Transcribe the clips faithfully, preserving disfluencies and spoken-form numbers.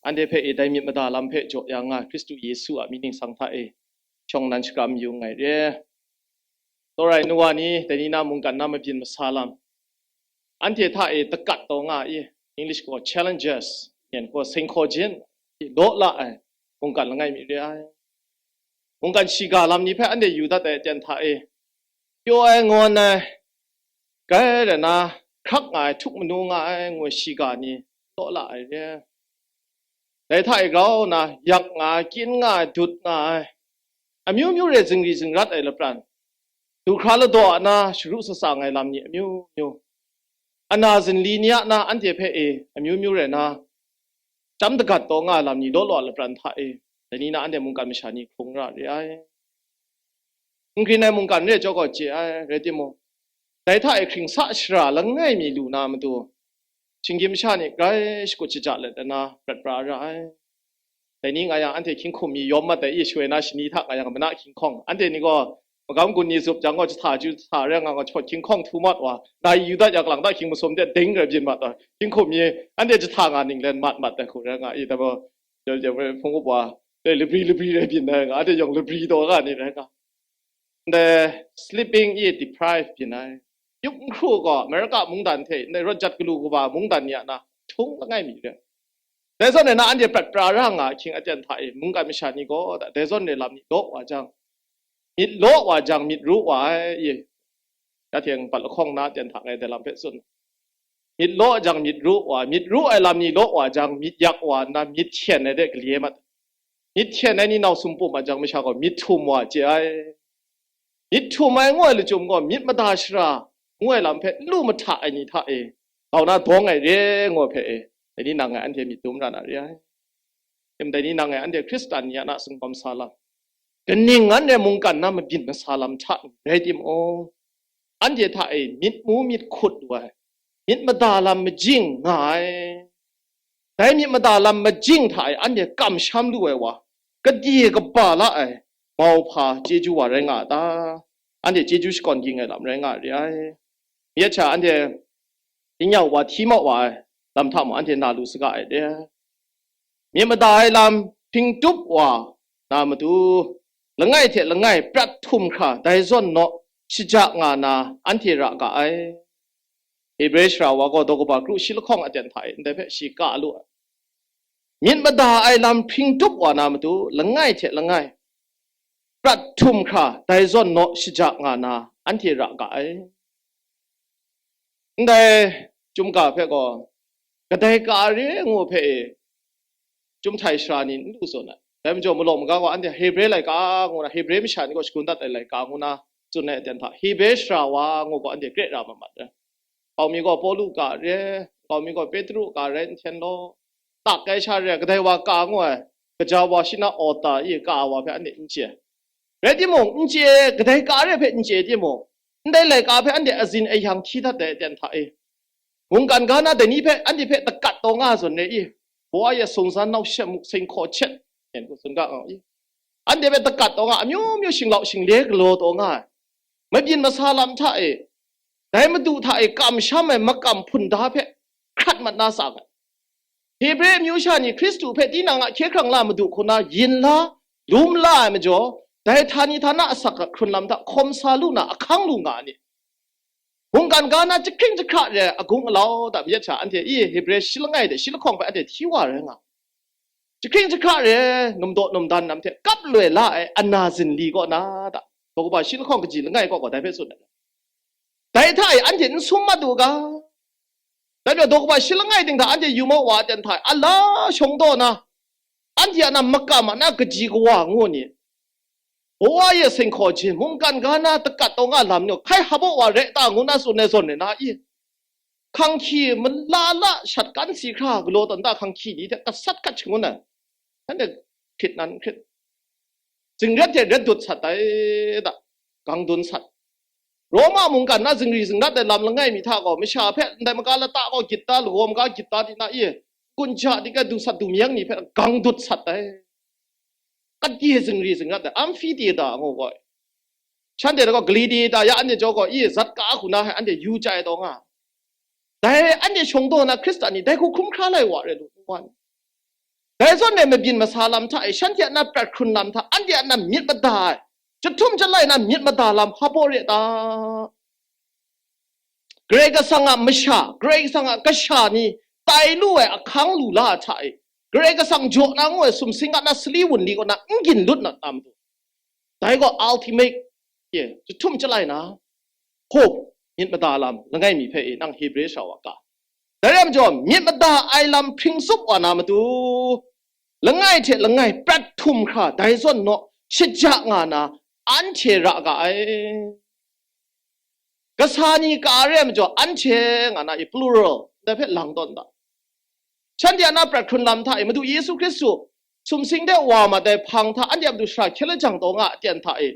Anhte hpe e dai myit mada lam hpe jaw ya nga, Hkristu Yesu a mying ningsang hta e shawng nnan shakram yu nngai re. Tsawra ai nu wa ni, dai ni na mungkan na mabyin masa lam, anhte hta e dakat taw nga i, English gaw challenges, yan gaw seng hkaw jin, law la ai mungkan langai mi re ai. Mungkan shiga lam ni hpe anhte yu dat ai aten hta e, pyaw ai ngawn ai, grai rai na, hkrak nga ai, htuk manu nga ai, ngu ai shiga ni law la ai re. Dai hta e grau nna, yak nga ai, kyin nga ai, dut nga ai, amyu myu re zingri zingrat ai lapran, du hkra ladaw a na sharu sasa nga ai lam ni amyu myu, ana zinli ni a na anhte hpe e amyu myu re na, chyam dagat taw nga ai lam ni law law a lapran hta e, dai ni na anhte mungkan masha ni hkrung ra re ai. N grin ai mungkan re jaw gaw chye ai, rai timung, dai hta e hkring sa shara langai mi lu na matu, shinggyim masha ni grai shakut shaja let ai na prat pra ra ai. Dai ni nga yang, anhte hkying hkum mi yawm mat ai, i shawoi na shani hta nga yang, mana hkying hkawng, anhte ni gaw magam gun ni zup jang gaw, jahta ju jahta rai nga gaw, jahpawt hkying hkawng htu mat wa, na yu dat yak lang da hkying masum de ding rai byin mat wa, hkying hkum mi anhte jahta nga ning len mat mat ai hku rai nga, i da gaw, hpung up wa, dai labri labri rai byin ai nga, anhte yawng labri taw nga ni rai nga. Ndai sleeping i deprive byin ai. Yup n hkru gaw, America mungdan hte ndai rawt jat galu kaba mungdan ni a na htung langai mi re. Dai zawn e na anhte prat pra ra nga ahkying aten hta e, mungkan masha ni gaw, dai zawn re lam ni law wa jang, myit law wa jang, myit ru wa ai, i, ya hte pat lahkawng na aten hta ngai dai lam hpe tsun. Myit law jang, myit ru wa, myit ru ai lam ni law wa jang, myit yak wa nna, myit hten ai de galye mat. Myit hten ai ni nau sumpum a jang, masha gaw myit htum wa chye ai. Myit htum ai ngu ai lachyum gaw, myit mada shara ngu ai lam hpe n lu mahta ai ni hta e, grau na dawng ai re ngu ai hpe e, dai ni nang ngai anhte myit dum ra na re ai. Dai ni nang ngai anhte Hkristan ni a na singkawm sa lam, kaning ngan re mungkan na mabyin masa lam hta n rai timung, anhte hta e myit mu myit hkut lu ai, myit mada lam majing nga ai. Dai myit mada lam majing hta e anhte kamsham lu ai wa, gade kaba la ai mauhpa chyeju wa rai nga a ta? Anhte chyeju shakawn ging ai lam rai nga re ai. Myit hta anhte tingnyang wa hti mau wa ai lam hta mung anhte na lu saga ai de. Myit mada ai lam hpring tup wa na matu, langai hte langai prat htum hkra dai zawn naw shaja nga na anhte ra ga ai. Hebre shara wa gaw daw kaba kru shi lahkawng aten hta e ndai hpe shi ka lu ai. Myit mada ai lam hpring tup wa na matu, langai hte langai prat htum hkra dai zawn naw shaja nga na anhte ra ga ai. Ndai chyum ga hpe gaw, kadai ka re ngu hpe e, Chyum htai shara ni n lu tsun ai. Dai majaw, malawng maga gaw anhte Hebre laika ngu na, Hebre masha ni gaw shagun dat ai laika ngu na tsun ai aten hta, Hebre shara wa ngu gaw anhte kre ra mat mat ai. Nkau mi gaw Pawlu ka re, nkau mi gaw Petru ka rai n hten law, tak ai sha re ai, kadai wa ka ngu ai, kaja wa shi na awta i ka ai wa hpe anhte n chye ai. Rai timung, n chye, kadai ka re hpe n chye timung, ndai laika hpe anhte azin ayang hti dat ai aten hta e, mungkan ga na dai ni hpe, anhte hpe dakat taw nga zawn re i, Bawa Yesu sung san nau shem muk seng hkaw chet, yen hku tsun ga nga i. Anhte hpe dakat taw nga, amyu myu shinglau shingle galaw taw nga ai, mabyin masa lam hta e, dai Madu hta e kamsham ai makam hpun da hpe hkrat mat na sa ai. Hebre amyu sha ni Hkristu hpe tinang a hkye hkrang la Madu hku na yin la, lum la ai majaw, dai htani htana asak a hkrun lam hta hkawm sa lu na ahkang lu nga ai ni, mungkan ga na jahkring jahkra re ai agung alau hta mayat sha anhte i Hebre shi langai de shi lahkawng hpe anhte hti wa rai nga, jahkring jahkra re ai numdaw numdan lam hte kap loi la ai ana zinli kaw na hta, daw kaba shi lahkawng kaji langai kaw gaw dai hpe tsun ai. Dai hta e anhte n sum mat u ga. Dai majaw, daw kaba shi langai ting hta anhte yu mau wa aten hta e, ala shawng daw na, anhte a na makam a na kaji kawa ngu ni, Bawa Yesu seng hkaw jin, mungkan ga na dakat taw nga lam ni, hkai hap wa rai ta ngu na tsun ai zawn re na i, hkang hkyi mala la shat kan si hkra galaw tawn ta hkang hkyi ni hte gasat hkat shangun ai, anhte hkrit nan hkrit, zingret hte ret dut sat ai da, gang dun sat. Roma mungkan na zingri zingrat ai lam langai mi hta gaw, masha hpe ndai maga lata gaw gyit da, lagaw maga gyit da di na i, kunja di ga du sat du myeng ni hpe gang dut sat ai. Kadai zingri zingrat ai, amphitheater ngu gaw, shanhte gaw gladiator ya anhte jaw gaw i, zat ka hku na hai anhte yu chya ai taw nga. Dai anhte shawng daw na Hkristan ni dai hku hkrum hkra lai wa re lu, n wa ni. Dai zawn e mabyin masa lam hta e, shanhte a na prat hkrun lam hta, anhte a na myit mada ai, chyahtum chyalai na myit mada lam hpa baw re ta? Karai Kasang a masha, Karai Kasang a kasha ni tai lu ai ahkang lu la ai hta e, Karai Kasang jaw na ngu ai sumsing a na sali wunli kaw na n gin lut na tam tu. Dai gaw ultimate, ye, chyahtum chyalai na, hope, myit mada lam, langai mi hpe e, nang Hebre sha wa ga. Dai rai majaw, myit mada ai lam hpring tsup wa na matu, langai hte langai prat htum hkra dai zawn naw shaja nga na, anhte ra ga ai. Kasa ni ka re ai majaw, anhte nga na i plural, ndai hpe lang tawn da. Shanhte a na prat hkrun lam hta e, Madu Yesu Hkristu sumsing de wa mat ai hpang hta, anhte a matu shara hkye lajang taw nga a aten hta e,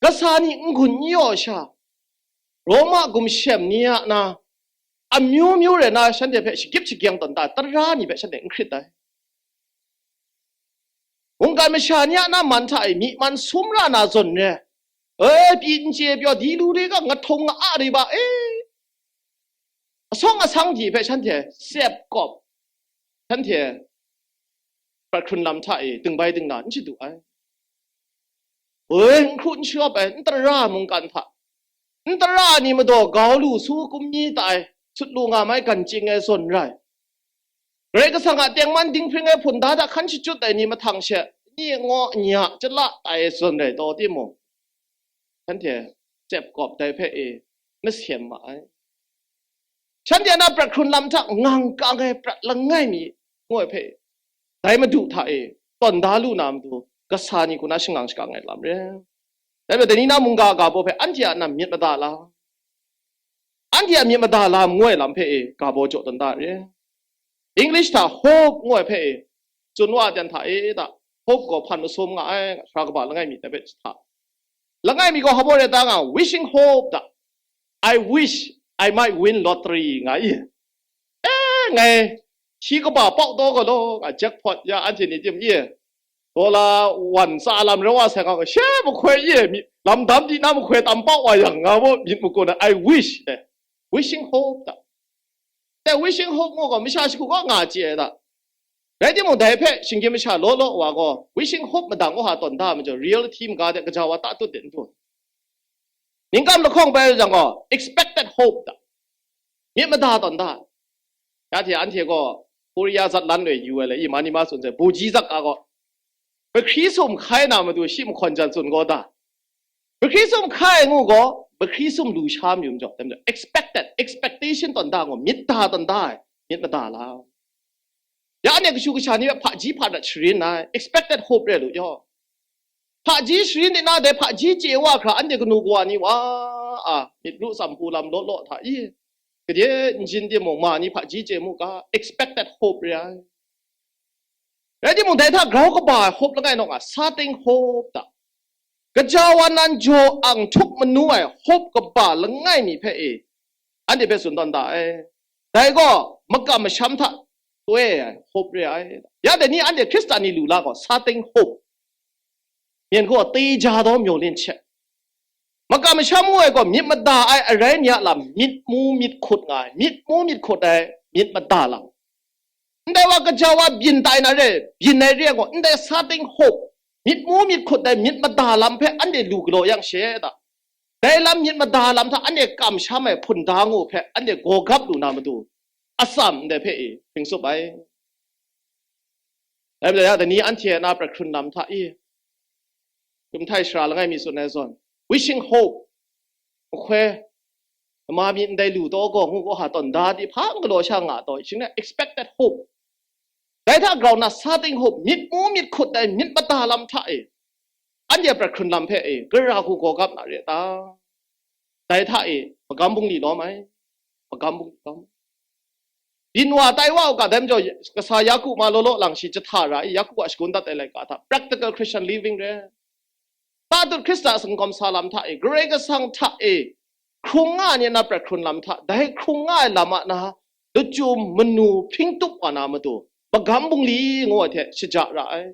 kasa ni n-gun n yaw sha, Roma gumshem ni a na, amyu myu rai na shanhte hpe shagip shagyang tawn da, tara ni hpe shanhte n hkrit ai. Mungkan masha ni a na man hta e myi man sum ra na zawn re, e, pyi n chye pyaw, di lu re ga, nga htawng nga a re ba, e, asawng asang di hpe shanhte sep kawp, shanhte prat hkrun lam hta e dingbai dingna n shadu ai. Oi, n hkru n shawp ai, n tara mungkan hta, n tara ni madaw gau lu su kum mi ta ai, sut lu nga mai gan chying ai zawn rai. Karai Kasang a tengman dinghpring ai hpunda hta hkan shachyut ai ni mahtang she, ni ngaw nya chyala tai zawn rai taw timung, shanhte cep kawp dai hpe e masem ma ai. Shanhte a na prat hkrun lam hta ngang kang ai prat langai mi ngu ai hpe, dai Madu hta e tawn da lu na matu, kasa ni hku na shangang shakang ai lam re. Dai hpe, dai ni na mungga ga baw hpe anhte a na myit mada lam, anhte a myit mada lam ngu ai lam hpe e ga baw jaw tawn da re. English hta hope ngu ai hpe e, tsun wa dan hta e da, hope gaw hpan masum nga ai, sara kaba langai mi dai hpe hta. Langai mi gaw hpa baw re ta nga, wishing hope da. I wish I might win lottery nga i. E, ngai, shi kaba pau taw ga law, nga jackpot ya anhte ni tim i. Dollar wan tsa lam rau wa sai nga, she mahkoi i, mi, lam dam di na mahkoi tam pau wa yang nga baw myit makun ai, I wish, e. Wishing hope da. Te wishing hope ngu gaw, masha shagu gaw nga chye ai ta. Rai timung, dai hpe shinggyim masha law law wa gaw, wishing hope madang wa ha tawn da majaw, reality maga de gaja wa ta tut de n du. Ningkam lahkawng bai jang gaw, expected hope da. Myit mada tawn da. Ya hte anhte gaw, Korea zatlan loi yu ai le, i ma ni ma tsun sai, buji zak a gaw, mahkri sum hkai na matu shi mahkawn jan tsun gaw da. Mahkri sum hkai ngu gaw, mahkri sum lu sha mayu majaw, dai majaw, expected, expectation tawn da ngu, myit da tawn da ai, myit mada lam. Ya anhte kashu kasha ni hpe hpaji hpadat sharin ai, expected hope re lu yaw. Hpaji sharin nna dai hpaji chye wa hkra, anhte kanu kawa ni wa, a, myit ru tsamhpu lam law law hta i, gade n jin timung, ma ni hpaji chye mu ga, expected hope re ai. Rai timung, dai hta grau kaba ai hope langai naw nga, starting hope da. Gaja wa nan jaw ang htup manu ai hope kaba langai mi hpe e, anhte hpe tsun tawn da ai. Dai gaw makam masham hta toi ai hope re ai. Ya dai ni anhte Hkristan ni lu la gaw, starting hope. Myen gaw teja daw myaw lin che. Makam masham ngu ai gaw, myit mada ai arai ni a lam myit mu myit hkut nga ai, myit mu myit hkut ai myit mada lam. Ndai wa gaja wa byin tai na re, byin ai re ai gaw, ndai starting hope, myit mu myit hkut ai myit mada lam hpe anhte lu galaw yang she da. Dai lam myit mada lam hta anhte kamsham ai hpunda ngu hpe anhte gawgap lu na matu, atsam ndai hpe e hpring tsup ai. Dai majaw ya, dai ni anhte a na prat hkrun lam hta i, Chyum htai shara langai mi tsun ai zawn, wishing hope, mahkoi, ma myit ndai lu taw gaw ngu gaw ha tawn da di hpa n galaw sha nga taw, shing na expected hope. Dai hta grau na starting hope, myit mu myit hkut ai myit mada lam hta e, anhte a prat hkrun lam hpe e, gara hku gawgap na re ta? Dai hta e, magam bungli lawm ai, magam bungli lawm. Byin wa tai wa u ga, dai majaw, kasa Yaku ma law law lang shi jahta ra i, Yaku a shagun dat ai laika hta, practical Christian living re. Tatut Hkristan a singkawm sa lam hta e, Karai Kasang hta e, hkrung nga ai ni a na prat hkrun lam hta, dai hkrung nga ai lam a na, lachyum manu hpring tup wa na matu, magam bungli ngu ai hte shaja ra ai.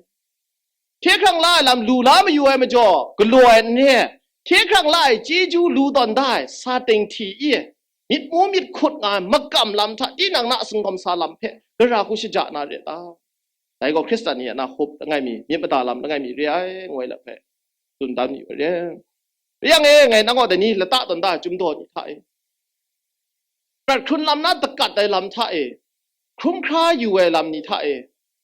Hkye hkrang la ai lam lu la mayu ai majaw, galaw ai n re, hkye hkrang la ai chyeju lu tawn da ai, sa teng hti i, myit mu myit hkut nga ai makam lam hta, tinang na singkawm sa lam hpe, gara hku shaja na re ta? Dai gaw Hkristan ni a na hkup langai mi, myit mada lam langai mi re ai, ngoi lam hpe tsun dan yu ai re. Rai yang e, ngai nang gaw dai ni lata tawn da ai chyum daw ni hta e, prat hkrun lam na dakat ai lam hta e, hkrum hkra yu ai lam ni hta e,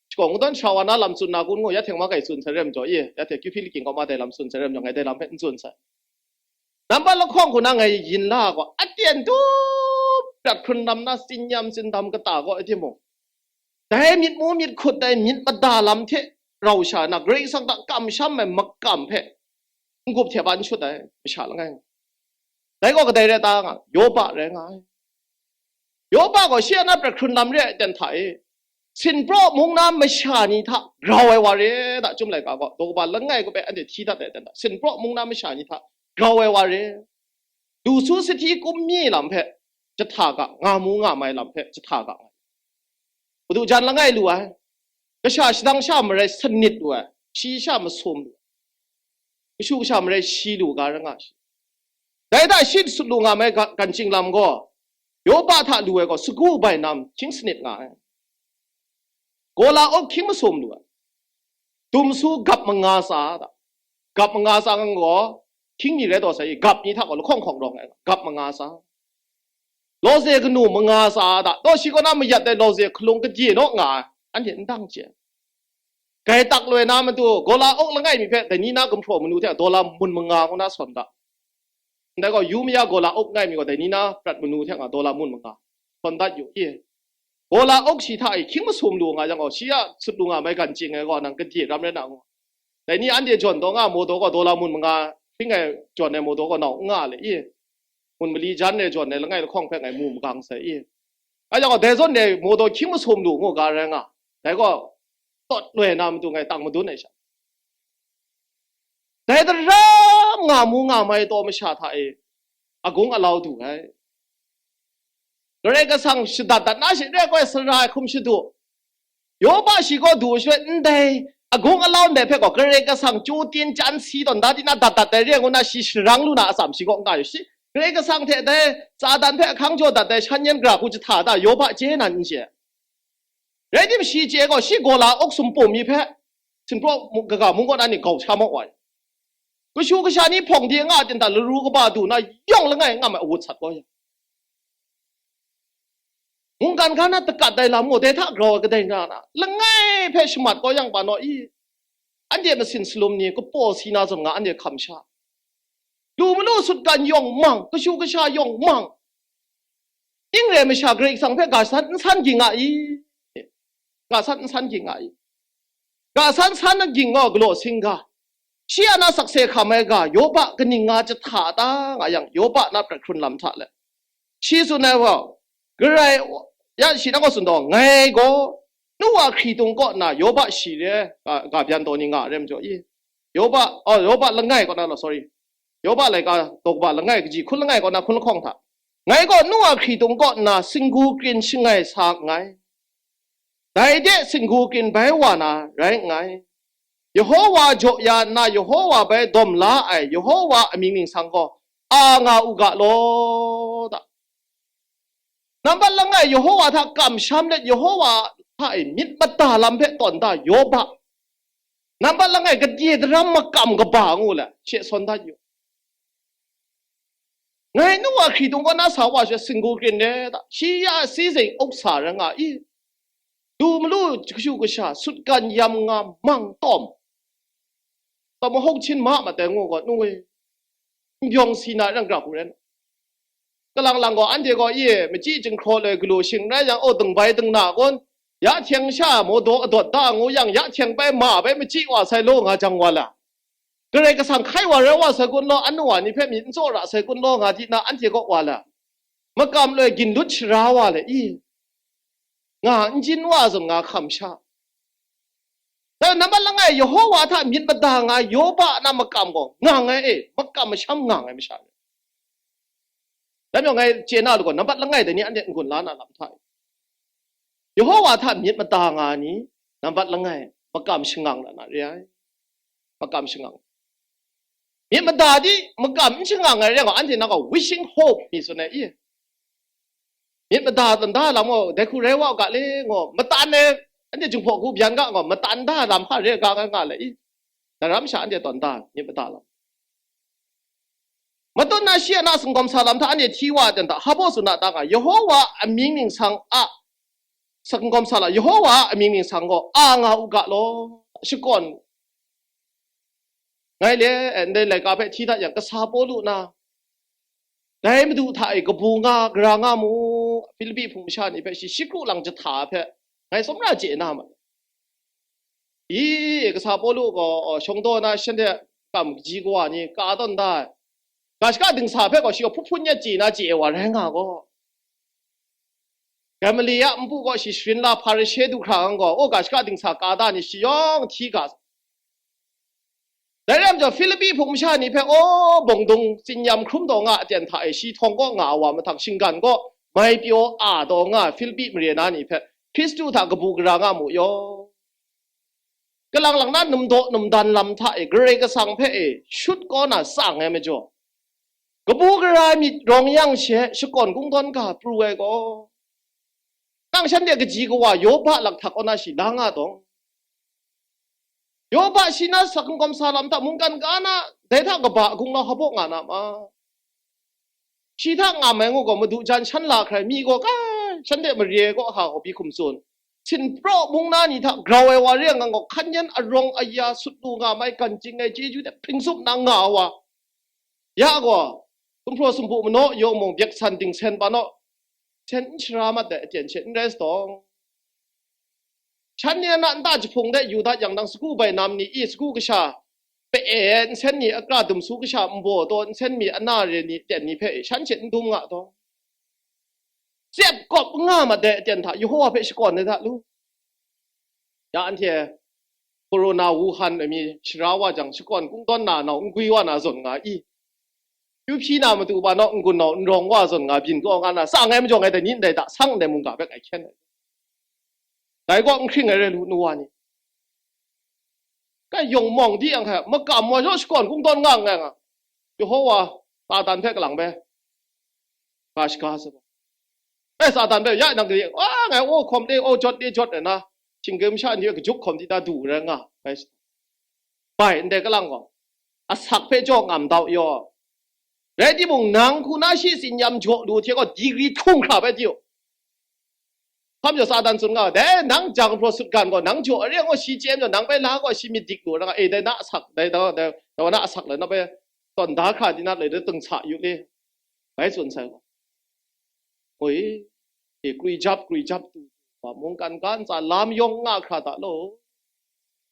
shakawn kungdawn shawa na lam tsun na kun ngu, ya hte ma kai tsun sai rem jaw, ye, ya hte kyu hpyi lakying kaw ma dai lam tsun sai rem jaw, ngai dai lam hpe n tsun sai. Nambat lahkawng hku na ngai yin la gaw, aten tup prat hkrun lam na tsin-yam tsindam kata gaw, e timung, dai myit mu myit hkut ai myit mada lam hte rau sha na, Karai Kasang hta kamsham ai makam hpe n-gup hte ban shut ai masha langai. Dai gaw kadai rai ta nga, Yoba rai nga ai. Yoba gaw shi a na prat hkrun lam re ai ten hta e, sinpraw mung na masha ni hta grau ai wa re da, Chyum laika gaw daw kaba langai kaw hpe anhte hti dat ai ten hta, sinpraw mung na masha ni hta grau ai wa re. Lu su sahti kum mi lam hpe jahta ga, nga mu nga mai lam hpe jahta ga. Madu jan langai lu ai. Kasha shadang sha marai sanit lu ai, shi sha masum lu ai. Kashu kasha marai shi lu ga ra nga shi. Dai hta shi sut lu nga mai ga-, gan ching lam gaw, Yoba hta lu ai gaw, sagu bai nam hkying sanit nga ai. Gola uk hkying masum lu ai. Dum su gap manga tsa da. Gap manga tsa ngang gaw, hkying mi rai taw sai, gap ni hta gaw lahkawng hkawng rawng ai, gap manga tsa. Lawze kanu manga tsa da. Taw shi kaw na mayat ai lawze hkalung kadye naw nga ai, anhte n dang chye. Gaitak loi na matu, gola uk langai mi hpe dai ni na gumhpraw manu hte dola mun manga ngu na sawn da. Ndai gaw, yu maya gola uk langai mi gaw dai ni na prat manu hte nga dola mun manga sawn dat yu i. Gola uk shi hta e hkying masum lu nga yang gaw, shi a sut lu nga mai gan ching ai gaw, nang kadye ram rai na ngu. Dai ni anhte jawn taw nga, Mawdaw gaw dola mun manga hkying ai jawn ai Mawdaw gaw nau n nga le i. Mun mali jan e jawn ai langai lahkawng hpe ngai mu magang sai i. A yang gaw, dai zawn e Mawdaw hkying masum lu ngu ga rai nga. Dai gaw, tawt loi na matu ngai tang madun ai sha, dai daram nga mu nga mai taw masha hta e agung alau du ai. Karai Kasang shadat dat na shi rai koi, sara ai hkum shadu. Yoba shi gaw du shaloi, ndai agung alau ndai hpe gaw Karai Kasang chyu tin chyan si tawn da di na dat dat ai re ngu na shi sharang lu na atsam shi gaw n ga yu shi. Karai Kasang hte dai Satan hpe ahkang jaw dat ai shan yan gara hku jahta da Yoba chye nan n chye. Rai tim, shi chye gaw, shi gola uk sumpum mi hpe sinpraw mu-, kaga mung kaw na ni gau sha maw ai. Kashu kasha ni hpawng de nga a ten hta laru kaba du na yawng langai nga mai awut sat kau yang, mungkan ga na dakat ai lam gaw dai hta grau ai kadai na na, langai hpe shamat kau yang, ba naw i? Anhte masin salum ni kapaw si na zawn nga, anhte hkam sha. Lu malu sutgan yawng mang, kashu kasha yawng mang. Ning re masha Karai Kasang hpe ga san n san ging nga i? Ga san n san ging nga i? Ga san san na ging gaw galaw singga. Shi a na sakse hkam ai ga, Yoba kaning nga jahta ta nga yang, Yoba na prat hkrun lam hta let, shi tsun ai gaw, Karai, ya shi na gaw tsun taw, ngai gaw, nu a hkritung kaw na Yoba shi re, ga, ga byan taw ni nga ai re majaw i? Yoba, oh, Yoba langai kaw na law, sorry. Yoba laika daw kaba langai kaji hkun langai kaw na hkun lahkawng hta, ngai gaw nu a hkritung kaw nna singgu krin shangai sa nngai. Dai de singgu krin bai wa na rai nngai. Yehowa jaw ya nna Yehowa bai dawm la ai Yehowa amying ningsang gaw a nga u ga law ta. Nambat langai Yehowa hta kamsham let Yehowa hta e myit mada lam hpe tawn da Yoba. Nambat langai kadye daram makam kaba ngu let she sawn dat yu. Ngai nu a hkritung kaw na sa wa she singgu krin le ta, shi ya si zing uk sa ra nga i? Du malu kashu kasha, sutgan yam nga mang tawm, tawm mahkung hchin ma mat ai ngu gaw, nu e, n byawng si na rang gra hku ren. Kalang lang gaw, anhte gaw i e, machyi jinghkraw loi galu shing rai yang, o, dingbai dingna kun, ya htyeng sha mawdaw adawt da ngu yang, ya htyeng bai ma bai machyi wa sai law nga jang wa la, Karai Kasang hkai wa rai wa sai kun law, anu wa ni hpe myit n tsawra sai kun law nga di na, anhte kaw wa la, makam loi ginlut shara wa le i? Nga n jin wa zawn nga hkam sha. Dai nambat langai Yehowa hta myit mada nga Yoba na makam gaw nga ngai e, makam masham nga ngai masha ni. Dai majaw ngai chye na lu gaw, nambat langai dai ni anhte n-gun la na lam hta e, Yehowa hta myit mada nga ni, nambat langai makam shangang na na re ai. Makam shangang. Myit mada di makam n shangang ai rai nga, anhte na gaw wishing hope mi tsun ai i? Myit mada tanda lam gaw dai hku rai wa u ga le, ngaw, matan ai Anhte Jinghpaw Gu byan ga gaw, matan da lam hpa re ga nga nga le i. Daram sha anhte tawn da, myit mada lam. Matut na shi a na singkawm sa lam hta anhte hti wa ai ten hta, hpa baw tsun a ta nga, Yehowa amying ningsang a singkawm sa lam, Yehowa amying ningsang gaw a nga u ga law, shakawn ngai le, eh, ndai laika hpe hti dat yang, kasa Pawlu na, dai Madu hta e kabu nga, gara nga mu, Filipi hpung masha ni hpe shi shi kru lang jahta hpe ngai tsawmra chye na ma. I, kasa Pawlu gaw, oh, shawng daw na shanhte kam kaji kawa ni ka tawn da ai. Ga shaka dingsa hpe gaw shi gaw hpun hpun ya chye na chye ai wa rai nga gaw, Gamaliel a npu gaw shi sharin la Hparishe du hkra yang gaw, oh, ga shaka dingsa ka da ni shi yawng hti ga. Dai rai majaw, Filipi hpung masha ni hpe, aw, bawng dung tsinyam hkrum taw nga a ten hta e, shi htawng kaw nga ai wa mahtang, shinggan kaw mai pyaw a taw nga ai Filipi mare na ni hpe, Hkristu hta kabu gara nga mu yaw. Kalang lang na num daw num dan lam hta e, Karai Kasang hpe e shut kaw na tsang ai majaw, kabu gara ai myit rawng yang she, shakawn kungdawn ga pru ai gaw, nang shanhte kaji kawa Yoba lakhtak kaw na shi la nga dawng. Yoba shi na singkawm sa lam hta, mungkan ga na, dai hta kaba a gunglau hpa baw nga na ma? Shi hta ngam ai ngu gaw, madu jan shan la hkrai mi gaw, kai, shanhte mare gaw ha gaw bi hkum tsun. Htinpraw mung na ni hta grau ai wa re ai ngang gaw, hkan yan arawng aya sut lu nga mai, gan chying ai chyeju de hpring tsup na nga ai wa. Ya gaw, gumhpraw sumpu manaw yawng mung, byek san dingsen pa naw, sen n shara mat ai aten she n rai sa dawng. Shan ni a na nta jahpung de yu dat yang, nang sagu bainam ni i, sagu kasha, pe e nsen ni akra dumsu kasha nbaw taw nsen mi ana re ni ten ni hpe shan she n dum nga taw, tsep kawp n nga mat ai aten hta Yehowa hpe shakawn ai hta lu. Ya anhte corona Wuhan ai mi shara wa jang, shakawn kungdawn na nau n gwi wa na zawn nga i? Yu hpyi na matu ba naw n-gun nau n rawng wa zawn nga byin kaw nga na, tsang ai majaw ngai dai ni ndai da sang ndai mungga hpe ngai hkyen ai. Dai gaw n hkring ai rai lu, nu wa ni. Kai yawng mawng di yang hkai, makam wa jaw shakawn kungdawn nga nngai nga. Yehowa, Satan hpe kalang bai. Ga shaga sa gaw. E, Satan hpe, ya nang gade, a, ngai, o, hkawm le, o, jawt le, jawt ai na, hkying-, masha ni hpe kajuk hkawm di na du rai nga, ngai. Bai, ndai kalang gaw, asak hpe jaw ngam dau yaw. Rai timung, nang hku na shi tsinyam jaw lu hte gaw, digri hkung hkra bai di u. Hkam jaw Satan tsun nga, dai nang jang hpraw sut gan gaw, nang jaw are gaw, shi chye majaw, nang bai la gaw, shi myit dik lu ra nga, e, dai na asak, dai, dai, dai, dai wa na asak lai na bai, tawn da hkra di na lai, dai teng sa yu le, bai tsun sai gaw. Oi, e, kri jap, kri jap tu, wa mungkan ga ntsa lam yawng nga hkra ta law.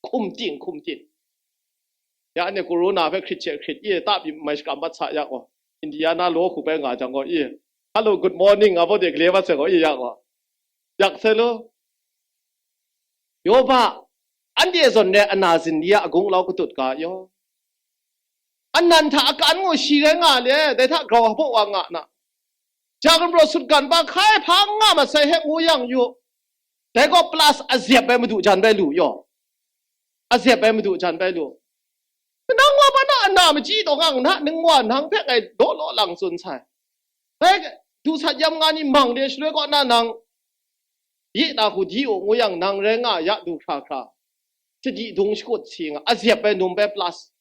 Hkum ting, hkum ting. Ya anhte corona hpe hkrit she hkrit i, ta byin mai shakam bat sa ya gaw, Indiana law hku bai nga jang gaw i, "Hello, good morning," a baw de gale bat sai gaw i ya gaw. Yak sai law. Yoba, anhte zawn re ana zinli a agung lau katut ga yaw. Anan hta akan ngu shi rai nga le, dai hta grau hpaw wa nga na. Ja gumraw sut gan ba hkai hpa n nga masai he ngu yang yu. Dai gaw plus azep ai madu jan bai lu yaw. Azep ai madu jan bai lu. Nang wa ba na ana machyi taw nga na ning wa nang hpe ngai law law lang tsun sai. Dai du sat yam nga ni mang de shaloi kaw na nang, yi na hku di u ngu yang nang rai nga ya du hkra hkra. Sadi dung shakut si nga, azep ai num bai plus.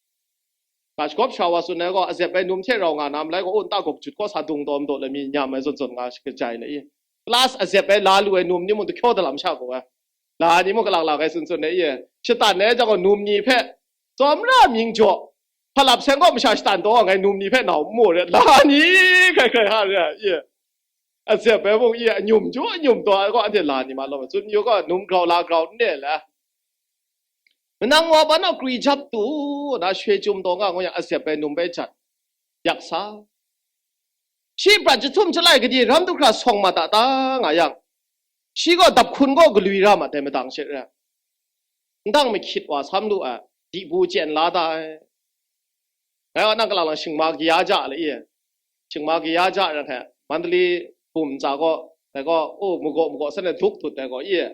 Ga shagawp sha wa tsun ai gaw, azep ai num hte rau nga na malai gaw, u nta gawp jut kaw sa dung taw mdaw lai mi nyam ai zawn zawn nga shi kajai lai i. Plus azep ai la lu ai num ni mung, dahkyaw dalam sha gaw ai. La ni mung, kalang la ai tsun tsun ai i. Shatan ai jang gaw, num ni hpe tsawmra mying jaw, hpalap seng gaw masha shatan taw nga ai num ni hpe nau n mu re, la ni hkrai hkrai ha re ai i. Azep ai mung i, anyum jaw anyum taw ai gaw, anhte la ni ma law, tsun yu gaw, num grau la grau n re le. Manang wa ba naw kri jap tu, na shwe chyum taw nga ngu yang, azep ai num bai jat, yak sa. Shi prat jahtum jalai gade ram du hkra sawng mat a ta nga yang, shi gaw dap hkun gaw galwi ra mat ai madang she re ai. Ndang mahkyit wa sam lu ai, dibu chyen la da ai. Ngai wa nang kalang lang shingma kaya ja le i. Shingma kaya ja rai hkai, Mandalay bum ntsa gaw, dai gaw, o, magaw magaw san ai duk tut ai gaw i.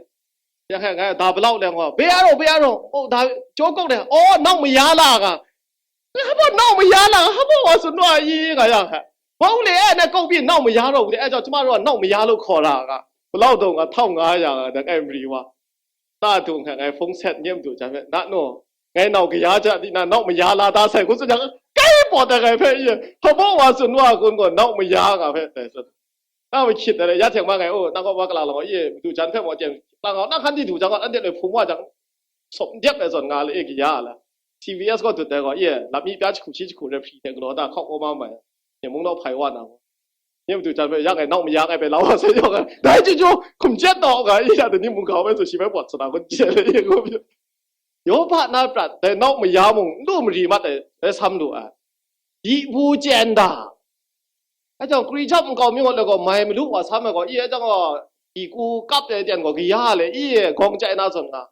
Ya hkai, ngai da palau le gaw, be a rau, be a rau, o, da, jaw kawk le, o, nau maya la nga. Hpa nau maya la, hpa wa tsun wa i nga ya hkai. Bau le ai na kau pyi nau maya rau de, ai jau chyama rau nau maya lu hkaw ra nga. Palau dau nga, htau nga ya nga, dai kai mari wa. ta dung hte ngai hpung set nye madu jan hpe, na nu, ngai nau kaya ja di na, nau maya la da sai, ngu tsun yang, kai pawt ai ngai hpe, ye, hpa baw wa tsun wa kun gaw, nau maya nga hpe, dai tsun. Na wa hkyit ai, ya hte ma ngai, o, nang kaw wa kala lang, ye, madu jan hpe maw, jem, lang, nang hkan di du jang, anhte loi hpung wa jang, sawp n dep ai zawn nga le, e, kaya la. T V S gaw dut ai gaw, ye, lam mi pya jahku shi jahku re hpri hte galaw da, hkau kau ma mai, ye, mung naw hpai wa na gaw. Nye madu jan hpe, ya ngai nau maya ngai bai la wa sai yawng ai, dai chyeju, hkum chyet taw nga, i ya dai ni mungga bai tsun shi bai pawt sa na kun chye le, i ngu pyi. Yawba na prat, dai nau maya mung, n lu mari mat ai, dai sam lu ai. Di bu chyen da. Dai jang, kri jam nkau mi ngut le gaw, mai malu wa sam ai gaw, i ai jang gaw, di ku kap ai ten gaw, kaya le, i gawng chyai na zawn nga.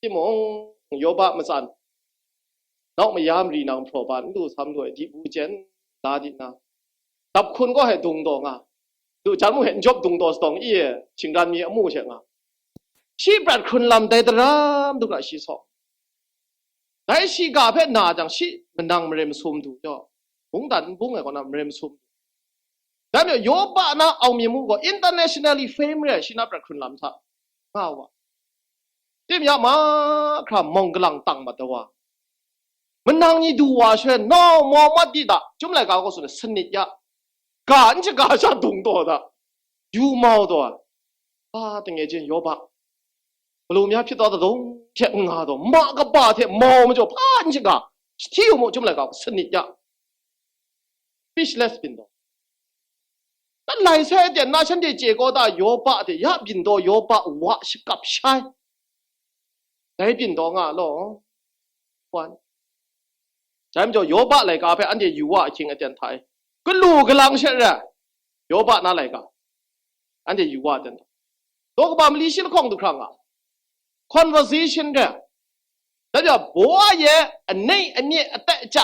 Timung, Yawba matsan, nau maya mari nang hpraw ba n lu sam lu ai di bu chyen la di na, dap hkun gaw hpe dung taw nga, du jan mung hpe n jawp dung taw sadawng i e, shingran mi amu hte nga, shi prat hkrun lam dai daram du ga shi saw. Dai shi ga hpe na jang, shi manang mare masum du jaw, mungdan n bung ai kaw na mare masum du. Dai majaw, Yawba na Aung Myint Muk gaw internationally fame re ai, shi na prat hkrun lam hta nga wa. Tim ya mahkra mawng galang tang mat da wa. Manang ni du wa shaloi, nau mau mat di da, Chyum laika gaw tsun ai, sanit ya, ga n shaga sha dung taw da, yu mau taw ai. Ba, tange jin Yawba, galu mya hpyi taw da dawng hte n nga taw, ma kaba hte mau majaw hpa n shaga, hti yu mu, Chyum laika gaw sanit ya. Speechless byin taw. Talai sai aten na shanhte chye kau da, Yawba hte ya byin taw, Yawba wa shakap shai. Dai byin taw nga law, wan. Dai majaw, Yawba laika hpe anhte yu wa ahkying aten hta e, galu galang she re ai, Yawba na laika, anhte yu wa aten hta, daw kaba mali shi lahkawng du hkra nga, conversation re ai. Dai majaw, baw a ye, anei amye atai ja,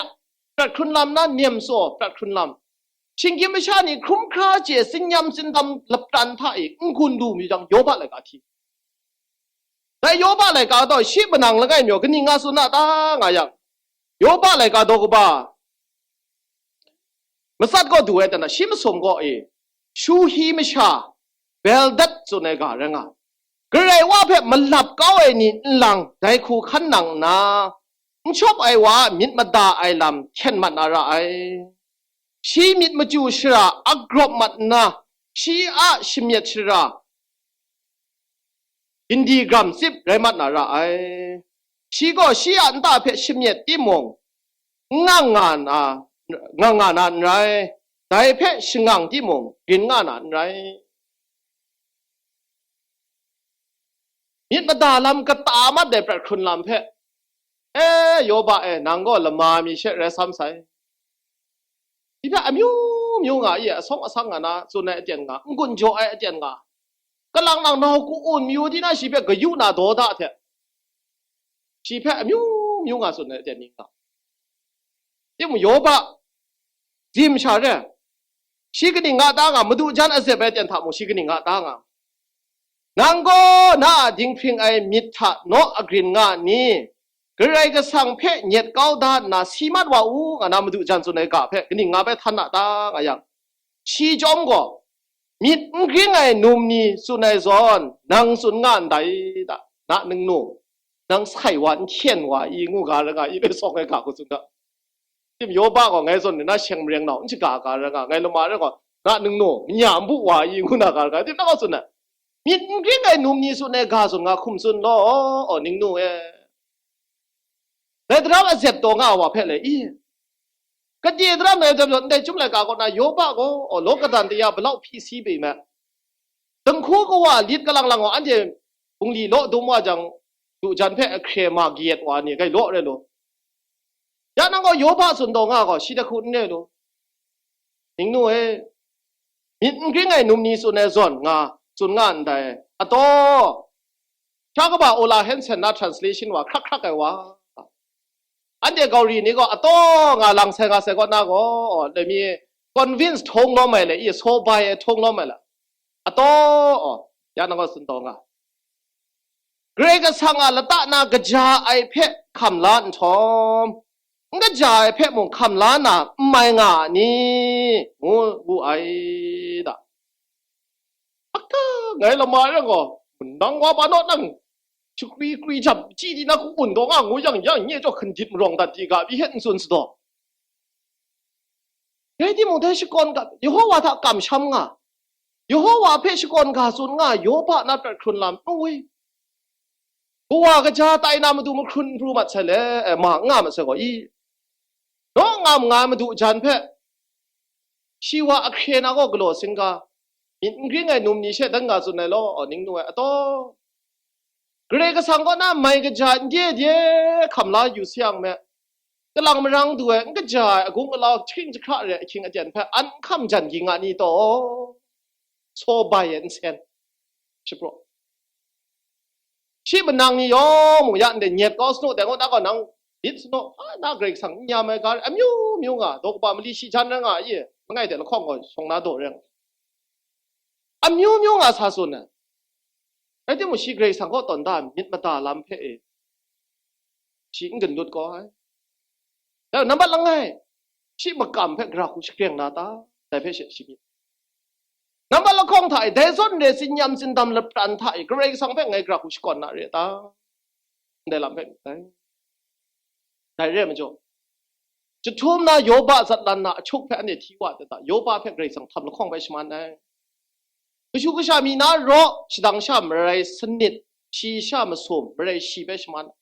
prat hkrun lam na nem tsaw prat hkrun lam, shinggyim masha ni hkrum hkra chye, tsin-yam tsindam lapran hta e n-gun lu mi jang, Yawba laika hti. Dai Yawba laika gaw shi manang langai majaw kaning nga tsun na ta nga yang, Yawba laika daw kaba matsat gaw du ai, tana shi masum gaw e, Shuhi masha Beldad tsun ai ga rai nga, Karai wa hpe malap kau ai ni nlang dai hku hkan nang nna, n shawp ai wa a myit mada ai lam hkyen mat na ra ai. Shi myit machyu shara agrawp mat nna, shi a shamyet shara gindi gram tsip rai mat na ra ai. Shi gaw shi a nta hpe shamyet timung, n ngang nga na, ngang nga na n rai, dai hpe shangang timung, grin nga na n rai. Myit mada lam kata mat ai prat hkrun lam hpe, e, Yawba e, nang gaw lama mi she rai sam sai. Shi hpe amyu myu nga i, asawng asang nga na tsun ai aten nga, n-gun jaw ai aten nga, kalang nang nau ku-un mayu di na shi hpe kayu na daw da hte, shi hpe amyu myu nga tsun ai aten ni nga. Timung, Yawba, dim sha re, shi kaning nga ta nga, madu jan azep ai ten hta mung shi kaning nga ta nga. Nang gaw na a dinghpring ai myit hta naw agrin nga ni? Karai Kasang hpe nyet kau da nna si mat wa u, nga na madu jan tsun ai ga hpe kaning nga bai htan na ta nga yang, shi chyawm gaw, myit n gring ai num ni tsun ai zawn, nang tsun nga ndai da, na ningnu, nang sai wa n hkyen wa i, ngu ga ra nga i, bai sawng ai ga hku tsun ga. Tim Yawba gaw ngai zawn ni na sheng mareng nau n shaga ga ra nga, ngai lama rai gaw, na ningnu, manya n bu wa i, ngu na ga ra nga, tim na gaw tsun ai. Myit n gring ai num ni tsun ai ga zawn nga hkum tsun law, aw, ningnu e. Dai daram azep taw nga ai wa hpe le i, gade daram dai jam jaw, ndai Chyum laika kaw na Yawba gaw, aw, law kadan taya balau hpyi si pyi me. Dinghku kawa lit kalang lang wa, anhte bungli law dum wa jang, du jan hpe ahkre ma kayat wa ni, gai law rai law. Ya nang gaw Yawba tsun taw nga gaw, shi dahku n re law. Ningnu e, myit n gring ai num ni tsun ai zawn nga, tsun nga ndai. Ataw, sha kaba Ola Hansen na translation wa, hkrak hkrak ai wa. Anhte Gauri ni gaw ataw nga lang sai nga sai kaw na gaw, dai mi convince htawng lawm ai le, i saw bai ai htawng lawm ai le. Ataw, ya nang gaw tsun taw nga. Karai Kasang a lata na kaja ai hpe hkam la nhtawm, n kaja ai hpe mung hkam la na n mai nga a ni? Ngu wu ai da. Aka, ngai lama rai gaw, nang wa ba naw nang, shakri kri jam chyi di na ku-un taw nga ngu yang, yang nye jaw hkandit marawng dat di ga, pyi hte n tsun sa daw. Rai timung, dai shakawn ga, Yehova hta kamsham nga, Yehova hpe shakawn ga tsun nga, Yoba na prat hkrun lam, awi, kawa kaja tai na matu mahkrun n pru mat sai le, eh, ma n nga mat sai gaw i? Naw ngam nga ai madu jan hpe, shi wa ahkre na gaw galaw singga, myit n gring ai num ni she dan ga tsun ai law, aw, ning nu ai ataw. Karai Kasang kaw na mai kaja n de de hkam la yu sayang me, kalang marang du ai, n kaja ai, agung alau, jahkring jahkra re ai ahkying aten hpe an n hkam jan ging a ni taw? Saw bai ai nsen shapraw. Shi manang ni yawng mung ya ndai nyet kau sanu, dai gaw na gaw nang lit sanu, a, na Karai Kasang n nyam ai ga, amyu myu nga, daw kaba mali shi jan rai nga i, langai de lahkawng gaw shawng na daw rai nga. Amyu myu nga sa tsun ai. Rai timung, shi Karai Kasang kaw tawn da myit mada lam hpe e, shi n gun lut kau ai. Dai nambat langai, shi makam hpe gara hku shakreng na ta? Dai hpe she shi myit. Nambat lahkawng hta e, dai zawn re, tsinyam tsindam lapran hta e, Karai Kasang hpe ngai gara hku shakawn na re ta? Ndai lam hpe myit dai. Dai re ai majaw, jahtum na Yoba zatlan na ahtuk hpe anhte hti wa ta ta? Yoba hpe Karai Kasang htam lahkawng bai shaman ai. Kashu kasha mi na raw, shadang sha marai sanit, shi sha masum, marai shi bai shaman ai.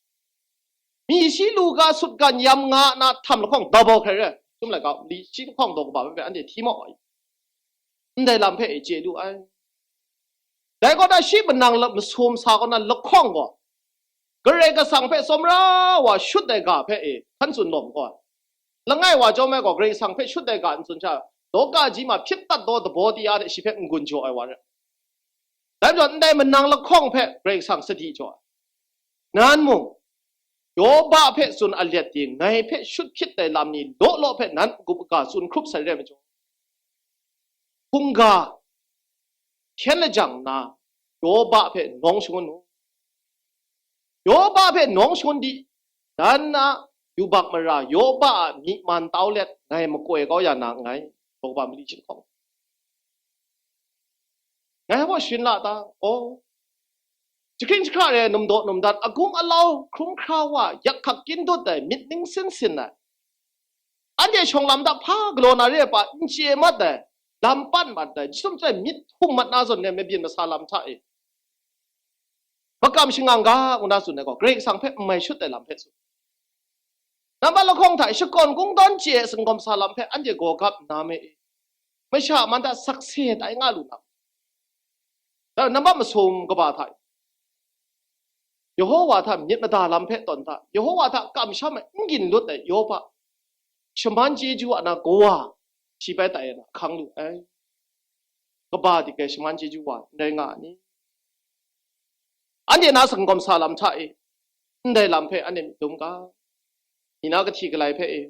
Mi shi lu ga sut gan yam nga na htam lahkawng, double hkrai re, sum laika, li shi lahkawng daw kaba hpe anhte hti mau ai. Ndai lam hpe e chye lu ai. Dai kaw na shi manang la-, masum sa kaw na lahkawng gaw, Karai Kasang hpe tsawmra wa shut ai ga hpe e hkan tsun lawm gaw, langai wa chyawm ai gaw, Karai Kasang hpe shut ai ga n tsun sha, dawka ji ma hpyit dat daw dabaw di ya hte shi hpe n-gun jaw ai wa rai. Dai majaw, ndai manang lahkawng hpe Karai Kasang sadi jaw ai. Nan mung, Yoba hpe tsun alet di, ngai hpe shut hkyit ai lam ni law law hpe nan a gup aga tsun hkrup sai re ai majaw, hkungga hkyen lajang nna, Yoba hpe nawng shangun u. Yoba hpe nawng shangun di, dan a yubak mara Yoba a myi man tau let, ngai makoi kau ya na nngai, daw kaba mali chyinghkawng. Ngai hpa sharin la ta? Aw, jahkring jahkra re ai, num daw num dan, agung alau hkrum hkra wa, yak hkak kyin dut ai, myit ning sin sin ai, anhte shawng lam hta hpa galaw na re ai pa n chye mat ai, lam pan mat ai, jahtum chyai myit hkum mat na zawn re ai mabyin masa lam hta e, makam shangang ga, ngu na tsun ai gaw, Karai Kasang hpe n mai shut ai lam hpe tsun. Nambat lahkawng hta e, shakawn kungdawn chye ai singawm sa lam hpe anhte gaw gap nna me e? Masha man hta sakse tai nga lu na? Dai nambat masum kaba hta e, Yehova hta myit mada lam hpe tawn hta, Yehova hta kamsham ai n ginlut ai Yoba, shaman chyeju a na kawa, shi bai tai ai na hkang lu ai. Kaba dik ai shaman chyeju wa n rai nga a ni? Anhte na singawm sa lam hta e, ndai lam hpe anhte myit dum ga, ni na kahti kalai hpe e,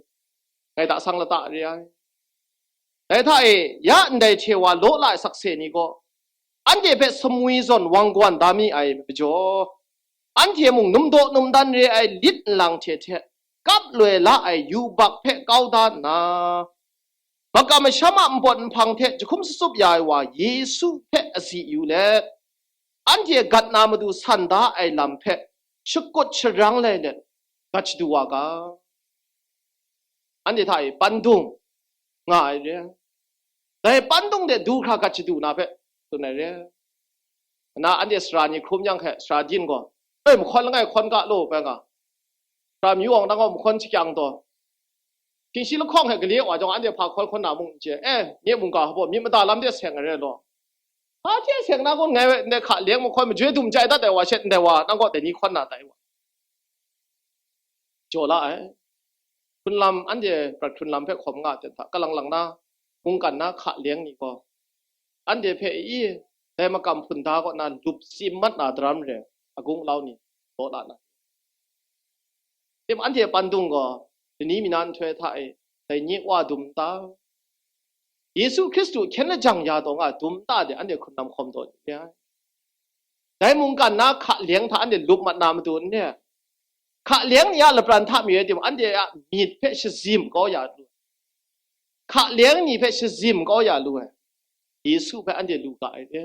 ngai da sang lata re ai. Dai hta e, ya ndai hte wa law la ai sakse ni gaw, anhte hpe sumwi zawn wang gawan da mi ai majaw, anhte mung num daw num dan re ai lit nlang hte hte kap loi la ai yubak hpe kau da nna, makam masham a npawt nhpang hte jahkum sutsup ya ai wa Yesu hpe azi yu let, anhte gat na matu san da ai lam hpe shakut sharang lai let, gat shadu wa ga. Anhte hta e pandung nga ai re. Dai pandung de du hkra gat shadu na hpe tsun ai re. Na anhte sara ni hkrum yang hte, sara din gaw, "Oi, mahkawn langai hkawn ga law," bai nga. Sara myu awng nang gaw mahkawn shakyang taw, htingshi lahkawng hte gale wa jawng, anhte hpa hkawn hkawn na mung n chye. E, nye mungga hpaw myit mada lam de seng ai re law. Hpa hte seng na kun, ngai ndai hka leng mahkawn majoi dum chye dat ai wa she, ndai wa nang gaw dai ni hkawn na tai wa. Jaw la ai. Hkrunlam, anhte prat hkrunlam hpe hkawm nga ai ten hta, kalang lang na, mungkan na hka leng ni gaw, anhte hpe i, dai makam hpun da kaw na lup tsim mat na daram re, agung alau ni, law la na. Tim anhte pandung gaw, lani mi na nhtoi hta e, dai nye Wa dum n ta? Yesu Hkristu hkyen lajang ya taw nga dum n ta de, anhte hkrunlam hkawm taw ni re ai. Dai mungkan na hka leng hta anhte lup mat na matu n re ai. Hka leng ni a lapran hta mi rai timung, anhte a myit hpe shazim kau ya lu ai. Hka leng ni hpe shazim kau ya lu ai. Yesu hpe anhte lu ga ai re.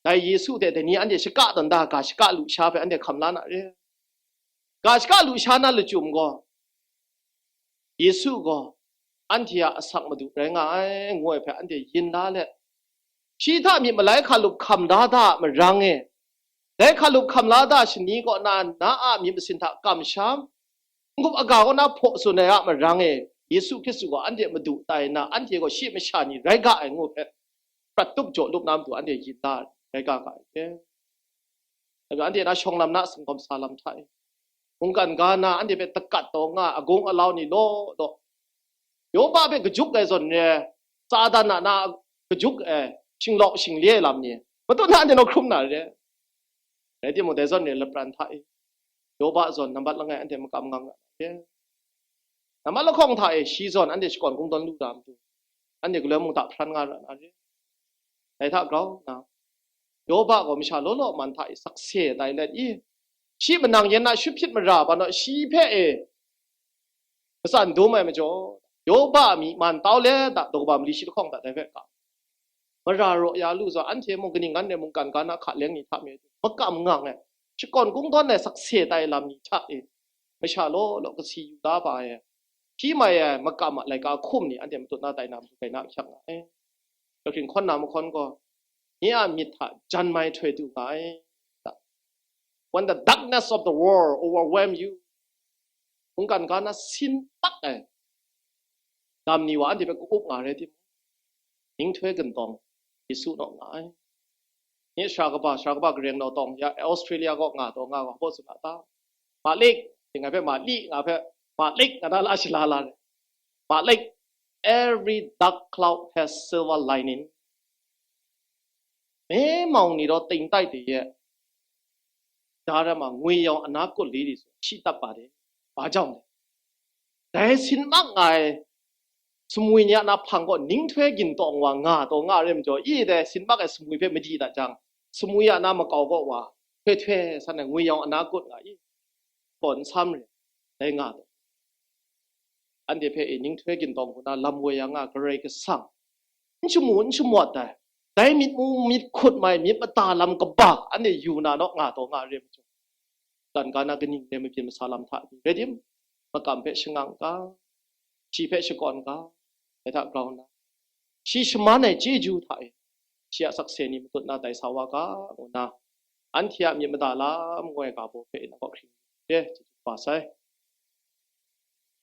Dai Yesu hte dai ni anhte shaka tawn da, ga shaka lusha hpe anhte hkam la na re. Ga shaka lusha na lachyum gaw, Yesu gaw anhte a asak Madu rai nga ai, ngu ai hpe anhte yin la let, shi hta myit malai hkalup hkam da da a marang e, dai hkalup hkam la da shani kaw na, na a myit masin hta kamsham, n-gup aga kaw na hpaw tsun ai a marang e, Yesu Hkristu gaw anhte Madu tai nna, anhte gaw shi masha ni rai ga ai ngu hpe, prat tup jaw lup na matu anhte yin la rai ga ga ai hte. Daga anhte na shawng lam na singkawm sa lam hta e, mungkan ga na anhte hpe dakat taw nga, agung alau ni law law, Yoba hpe kajuk ai zawn re, Satan a na kajuk ai, shinglawk shingle ai lam ni, matut na anhte naw hkrum na re. Rai timung, dai zawn re lapran hta e, Yoba zawn nambat langai anhte makam ngang ra na re. Nambat lahkawng hta e shi zawn anhte shakawn kungdawn lu ra matu, anhte galoi mung hta hpran nga ra na re. Dai hta grau nna, Yoba gaw masha law law man hta e sakse tai let i, shi manang yan na shut hpyit mara ban naw shi hpe e matsan dum ai majaw, Yoba a myi man tau let a daw kaba mali shi lahkawng hta dai hpe ka, mara raw ya lu zawn, anhte mung kaning ngan re mungkan ga na hka leng ni hta me makam ngang ai, shakawn kungdawn ai sakse tai lam ni hta e, masha law law kasi yu da ba ai, hpyi mai ai makam a laika hkum ni anhte matut na tai na matu gai na ahkyak nga ai. Karing hkawn na mahkawn gaw, nye a myit hta jan mai htoi du nga ai. When the darkness of the world overwhelm you, mungkan ga na sin tak ai lam ni wa anhte hpe ka-up nga rai timung, ninghtoi gantawng Yesu naw nga ai. Nye sara kaba, sara kaba gareng naw tawng ya, Australia kaw nga taw nga, wa hpaw tsun a ta? Malik, ting ai hpe Malik nga hpe, Malik nga na la shala la re. Malik, every dark cloud has silver lining. Mei mawng ni raw ting tai de ye, da ram a ngwi yawng ana kut li li su, shi tat pa de. Ba jawng de, dai sin mak nga ai sumwi ni a na hpang gaw ninghtoi gintawng wa nga taw nga re majaw, i dai sin mak ai sumwi hpe madi dat jang, sumwi a na makau kaw wa htoi htoi san ai ngwi yawng ana kut nga i, kaw nsam re, dai nga taw. Anhte hpe e ninghtoi gintawng hku na lam woi ya nga Karai Kasang, n shamu n shamawt ai, dai myit mu myit hkut mai myit mada lam kaba anhte yu na naw nga taw nga re majaw, mungkan ga na kaning re mabyin masa lam hta ni rai tim, makam hpe shangang ga, shi hpe shakawn ga, dai hta grau nna, shi shaman ai chyeju hta e, shi a sakse ni matut na tai sa wa ga, ngu nna, anhte a myit mada lam ngu ai ga baw hpe nang kaw hkring re, chyeju kaba sai.